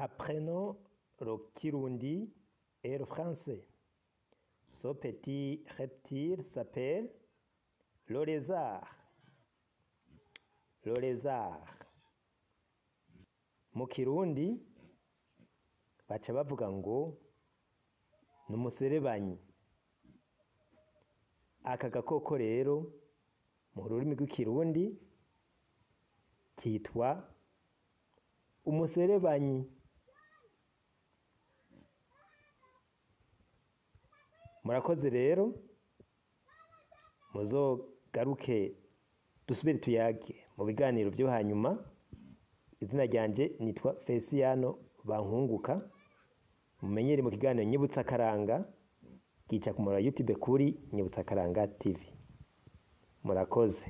Apprenons le Kirundi et le français. Ce petit reptile s'appelle le lézard. Le lézard. Mu Kirundi baca bavuga ngo ni umuserebanyi. Aka gakoko rero mu rurimi rw'Ikirundi kitwa umuserebanyi. Murakoze rero, muzogaruke dusubire tuyage mu biganiro vyo hanyuma. Izina ryanje nitwa Fesiyano Bankunguka, mumenyere mu kiganiro Nyibutsa Akaranga gica ku murongo wa YouTube kuri Nyibutsa Akaranga TV. Murakoze.